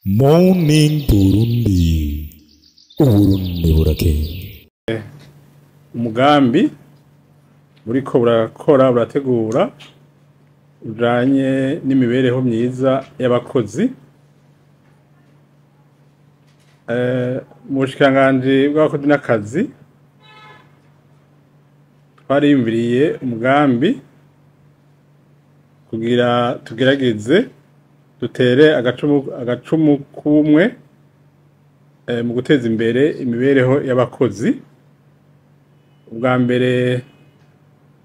Morning Burundi, Uburundi burakeye. Umugambi buriko burakora burategura ujanye n'imibereho myiza y'abakozi. Mu bushikiranganji bw'abakozi n'akazi twariyumviriye umugambi kugira tugerageze dutere agacumu kumwe mu guteza imbere imibereho y'abakozi. Ubwa mbere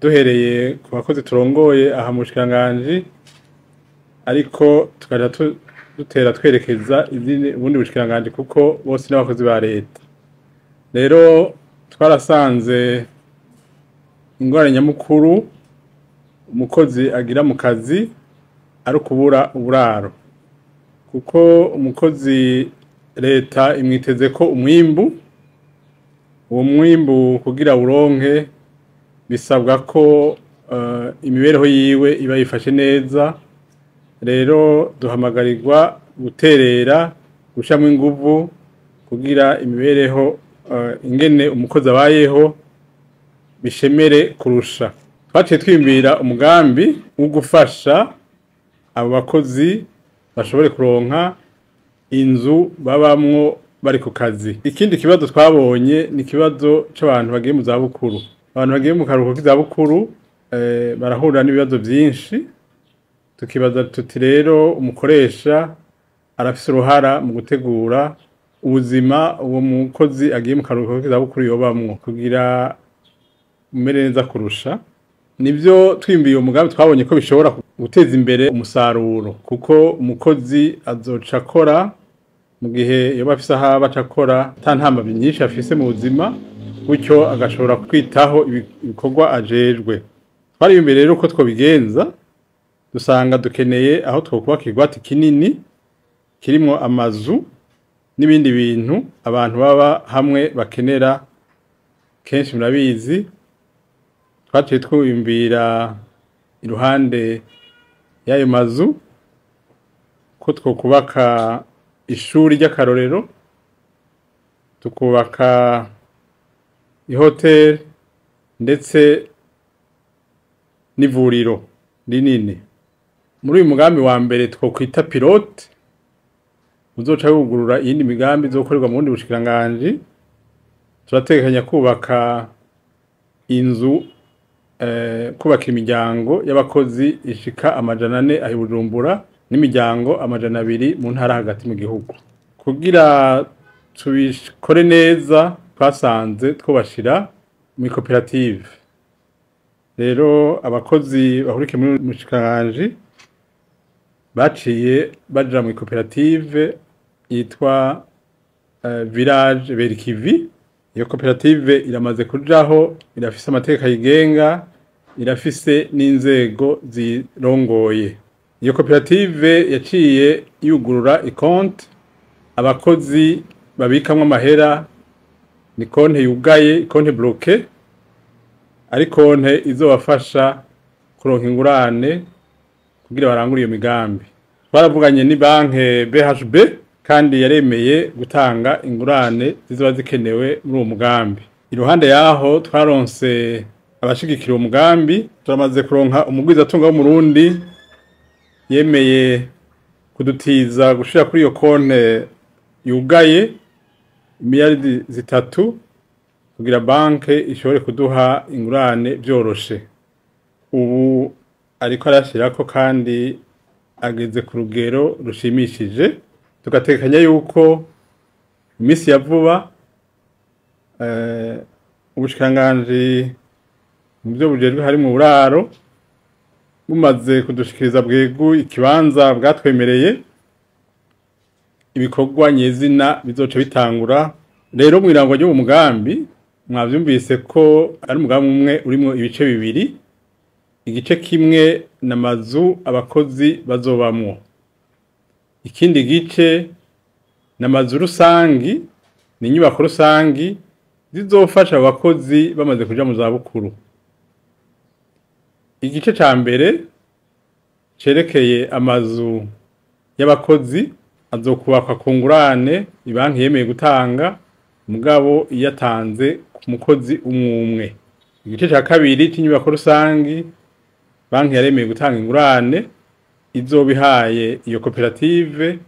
duhereye ku bakozi turongoye aha mu bushikiranganji, ariko tukaja dutera twerekeza ubundi bushikiranganji kuko bose n'abakozi ba leta. Rero twarasanze ingorane nyamukuru umukozi agira mu kazi ari ukubura uburaro, kuko umukozi leta imwiteze ko umwimbu, uwo mwimbu kugira uronke bisabwa ko imibereho yiwe iba yifashe neza. Rero duhamagarirwa guterera, gushamwa inguvu kugira imibereho ingene umukozi abayeho bishemere kurusha. Twaciye twimbira umugambi wo gufasha abo bakozi bashobore kuronka inzu babamwo bari ku kazi. Ikindi kibazo twabonye ni ikibazo c'abantu bagiye mu zabukuru. Abantu bagiye mu karuhuko k'izabukuru barahura n'ibibazo vyinshi. Tukibaza tuti rero umukoresha arafise uruhara mu gutegura ubuzima uwo mukozi agiye mu karuhuko k'izabukuru yobamwo kugira umere neza kurusha. Nivyo twimbiye umugambi twabonye ko bishobora guteza imbere umusaruro, kuko umukozi azoca akora mu gihe yoba afise aho aba aca akora ata ntambamyi nyinshi afise mu buzima, gutyo agashobora kwitaho ibikorwa ajejwe. Twariyumviye rero uko twobigenza, dusanga dukeneye aho twokubaka ikigwati kinini kirimwo amazu n'ibindi bintu abantu baba hamwe bakenera. Kenshi murabizi twaciye twiyumvira iruhande y'ayo mazu ko twokubaka ishuri ry'akarorero, tukubaka ihoteli ndetse n'ivuriro rinini. Muri uyu mugambi wa mbere twokwita pilote uzoca wugurura iyindi migambi izokorerwa mu bundi bushikiranganji, turategekanya kubaka inzu, kubaka imiryango y'abakozi ishika 400 aho i Bujumbura n'imiryango 200 mu ntara hagati mu gihugu. Kugira tubikore neza twasanze twobashira muri koperative. Rero abakozi bahurikiye muri bushikiranganji baciye baja muri koperative yitwa Village Berikivi. Iyo koperative iramaze kujaho, irafise amategeko ayigenga, irafise n'inzego zirongoye. Iyo koperative yaciye yugurura ikonte abakozi babikamwo amahera, ni konte yugaye, ikonte bloquée, ari konte izobafasha kuronka ingurane kugira barangure iyo migambi. Twaravuganye ni banke BHB kandi yaremeye gutanga ingurane zizoba zikenewe muri uwo mugambi. Iruhande yaho twaronse abashigikira uwo mugambi, turamaze kuronka umugwizatunga w'Umurundi yemeye kudutiza gushira kuri iyo konte yugaye imiliyaridi 3 kugira banke ishobore kuduha ingurane vyoroshe. Ubu ariko arashirako kandi ageze ku rugero rushimishije. Tugatekanya yuko imisi ya vuba ubushikiranganji mu byo bujejwe hari mu buraro bumaze kudushikiriza bwegu ikibanza bwatwemereye, ibikorwa nyezina bizoca bitangura. Rero mw'irango ry'uwo mugambi mwavyumvise ko ari umugambi umwe urimwo ibice bibiri. Igice kimwe n'amazu abakozi bazobamwo, ikindi gice n'amazu rusangi, ni inyubako rusangi zizofasha abakozi bamaze kuja mu zabukuru. Igice ca mbere cerekeye amazu y'abakozi Azokubakwa ku ngurane ibanki yemeye gutanga, mugabo iyatanze ku mukozi umwe umwe. Igice ca kabiri c'inyubako rusangi, banki yaremeye gutanga ingurane izoba ihaye iyo koperative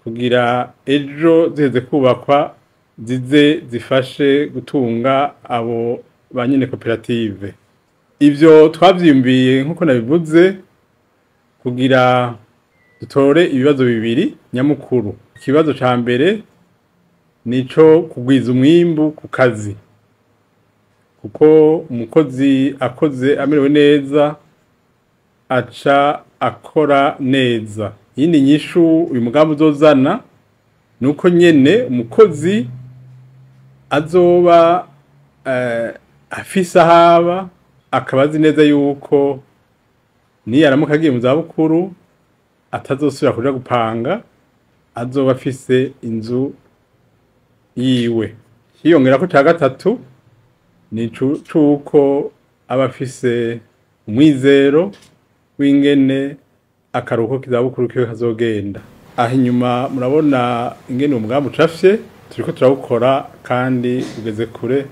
kugira ejo ziheze kubakwa zize zifashe gutunga abo ba nyene koperative. Ivyo twavyiyumviye, nk'uko nabivuze, kugira dutore ibibazo bibiri nyamukuru. Ikibazo ca mbere nico kugwiza umwimbu ku kazi, kuko umukozi akoze amerewe neza aca akora neza. Iyindi nyishu uyu mugambi uzozana nuko nyene umukozi azoba afise ahaba, akaba azi neza yuko niyaramuka agiye mu zabukuru atazosubira kuja gupanga, azoba afise inzu yiwe. Hiyongerako ca gatatu ni cuko aba afise umwizero w'ingene akaruhuko k'izabukuru kiwe kazogenda. Aho inyuma murabona ingene uwo mugambi ucafye, turiko turawukora kandi ugeze kure.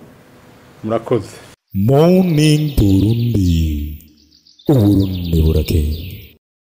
Murakoze. Morning Burundi, Uburundi burakeye.